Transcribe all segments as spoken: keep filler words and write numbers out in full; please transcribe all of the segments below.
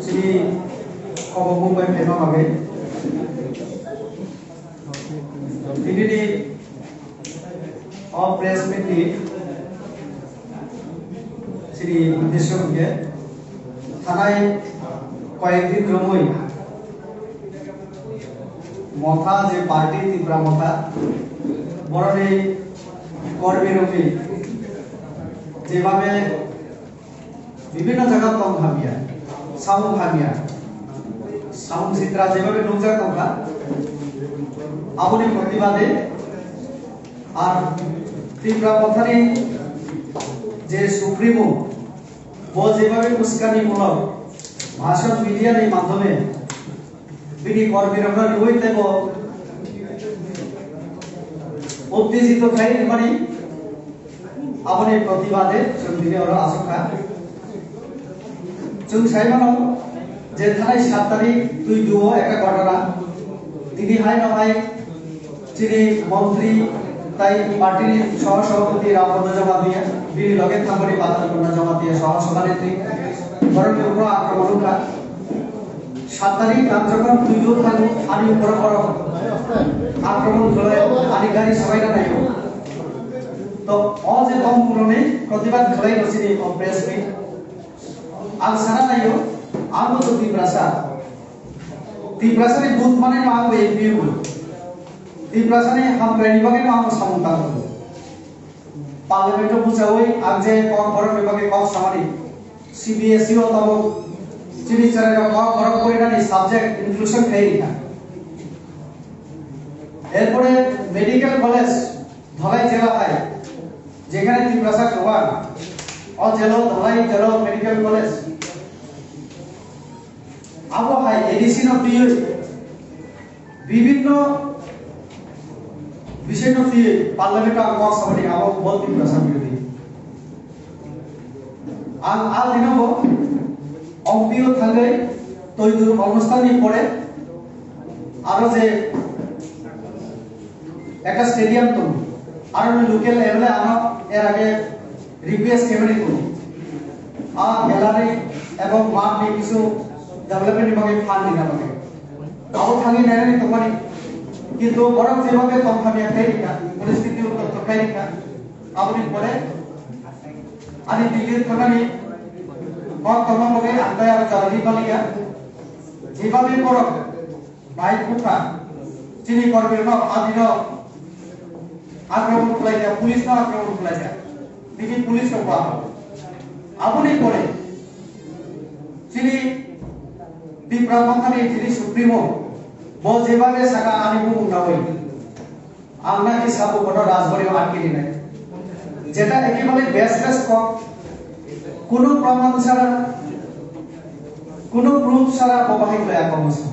Chini khobokmung bai phaima bagwi. Tinini o press meet ni chini uddesyo hwnkhe thanai koyek din romwi Motha je party Tipra Motha, boroni kormi rokni jebabe bibhinno jaga tong hamya, samung hamya, samung sitra jebabe nukjak tongkha, aboni protibade ar Tipra Mothani je Supremo, bo jebabe uskanimulok bhashon media ni madhyome bini kormirokno riwi teibo uttejito khai rwmani, aboni protibade chwng tini oro achukha. Chwng sai mano je thanai sat tarik twi duo ekta ghotona, tini hai no hai chini montri tai party ni soho sabhapati Ram Purno Jamatia, bini loge thangmani Batal Purno Jamatia soho sabhanetri, borokni uporo akromon wngkha. Sat tarik ang jokhon twi duo thango, ani uporo borok akromon khlai, ani gari sabaina naio. To o je tongmungrokni protibad khlai rw chini o press meet. Ang sana naio, ang bo to Tiprasa. Tiprasani but manwi no ang bo M P bo. Tiprasani hamkraini bagwi no ang bo samung tangwi. Parliament o bwchawi ang je kok borok ni bagwi kok samani, C B S E o tabuk chini chwrairok kok borok porinani subject inclusion khai rikha. Erpore medical college Dhalai jela hai, jekhane Tiprasa kwbang, o jelo Dhalai jelo medical college. Abo hai A D C no twiwi bibhinno bishoy no twiwi parliament o ang kok samani abo bo Tiprasa birodhi. Ang a dino bo M P o thangwi twi duru onusthan ni pore aro je ekta stadium tongo, aro ni local M L A ano er age request khaimani tongo. A gallery ebong math ni kisu development ni bagwi fund rina bagwi. Abo thangwi nainani tongmani. Kintu borok jebhabe tongthamya khai rikha, poristiti uttopt khai rikha, aboni pore ani Delhi thangnani kok tongma bagwi ang tei aro jara ri paliya. Jebhabe borok Bai bukha, chini kormrokno adino akromon khlaikha, police no akromon khlaikha, tini police rok ba. Aboni pore chini Tipra Mothani chini Supremo bo jebabe saka ani bumung nawi. Ang naki sabo kono rajbari o atki rinai. Jeta ekebare baseless kok. Kuno praman sara, kuno proof sara bo bahai khlai ako musa.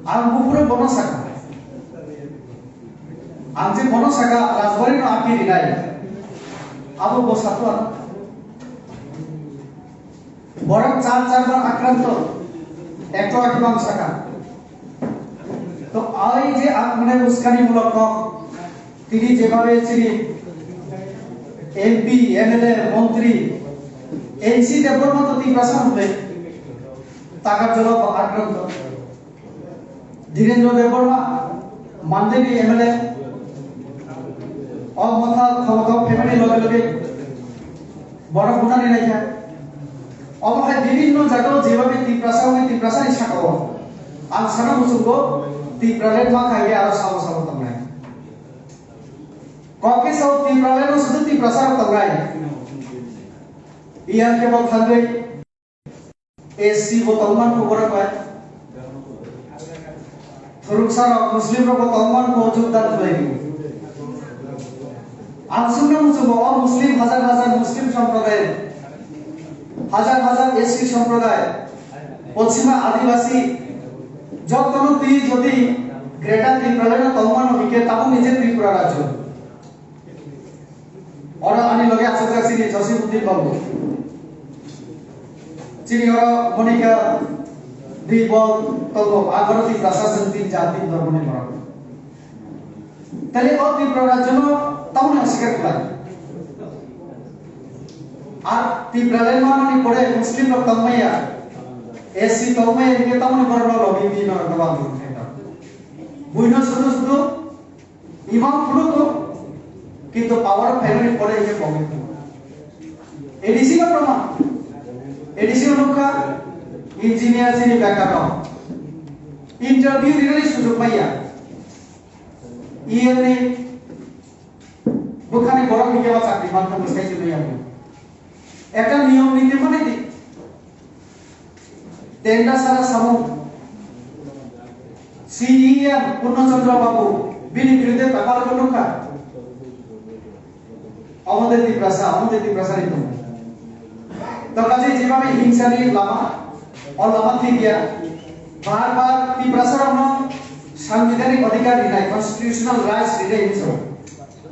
Ang bufuro bono saka. Ang je bono saka rajbari no atki rinai. Abo bo satu ano. Borok char char bar akranto, ekto akhe bang saka. To ai je ang mane uskani mulok kok, tini jebabe chini M P, M L A, montri, N C Debbarma to Tiprasa hwnle, takar jolo ba akranto. Dhirendra Debbarma, Mandini M L A, o motha thomothok family loge loge borok butani naikha. Omo hai bibhinno jagao jebhabe Tiprasa hwnwi Tiprasani sakao ang sana muchungo Tipraland ma khai aro sabo sabo tongnai. Kok khe sao Tipraland o sudu Tiprasa rok tongnai. Iyang khe bo thangwi S C bo tongman kho borok bai. Thuruksa rok Muslim rok bo tongman kho jogdan khlai di. Ang sungna muchungo o Muslim hajar hajar Muslim somproday, hajar hajar S C somproday, Poschima Adibasi, jotono twi jodi Greater Tipraland o tongmano hikhe tabuk ni je Tripura rajyo. Oro ani loge achukjak chini Josimuddin babu. Chini oro Monika di bo tongo, agoro Tiprasa chwng tin jat tin dhormoni borok. Tale o Tripura rajyono tamoni aswkar khlai. Ar Tipraland manani pore Muslim rok tongmaya. S C tongmai hingke tamoni borok no lobby di no rok no ang khai ta. Buino sudu sudu imam phuru ko kintu power phaimani pore hingke pogit. A D C no proman. A D C no nukha engineer sini backup no. Interview rinani sujug maya. Iyani bukhani borok ni keba chakri mantham sai jwnai yago. Ekta niyom niti mani di. Tenda sara samung. C E M Purno Chandra Babu bini birude tapal ko nukha. Omo de Tiprasa, omo de Tiprasa ni tong. To kaje jeba bai hingsa ni lama, o lama thik ya. Bar bar Tiprasa rok no sanbidanik odhikar rinai, constitutional rights rinai hinso.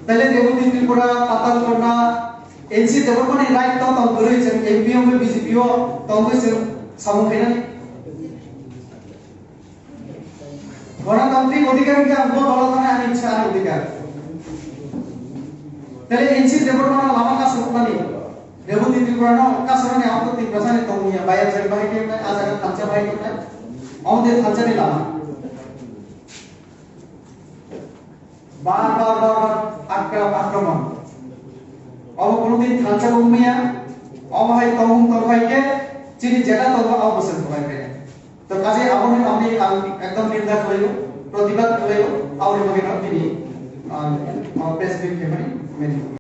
Tale Reboti Tripura, Patal Kona, N C Debbarmani right to tong gurui chwng M P O B J P o tong gurui chwng samung khainani. Ganatantrik odhikar hingke ang bo dolo thani ani bwsa ani odhikar. Tale N C Debbarmano lama kasuroknani, Reboti Tripurano kasuroknani, ang to Tiprasani tongmung ya, bayar jani bahai khe wngnai, a jaga thansa bahai khe wngnai, ang de thansa ni lama. Bar bar bar bar akra-, akraman. Obo kono din thansa bo wngmaya, obo hai tongmung tongphai khe chini jeta tongo abo bwswk tongphai khe. To kaje aboni bagwi ang ekdom ninda khlaio, protibad khlaio, aboni bagwi no tini, ah, press meet khaimani.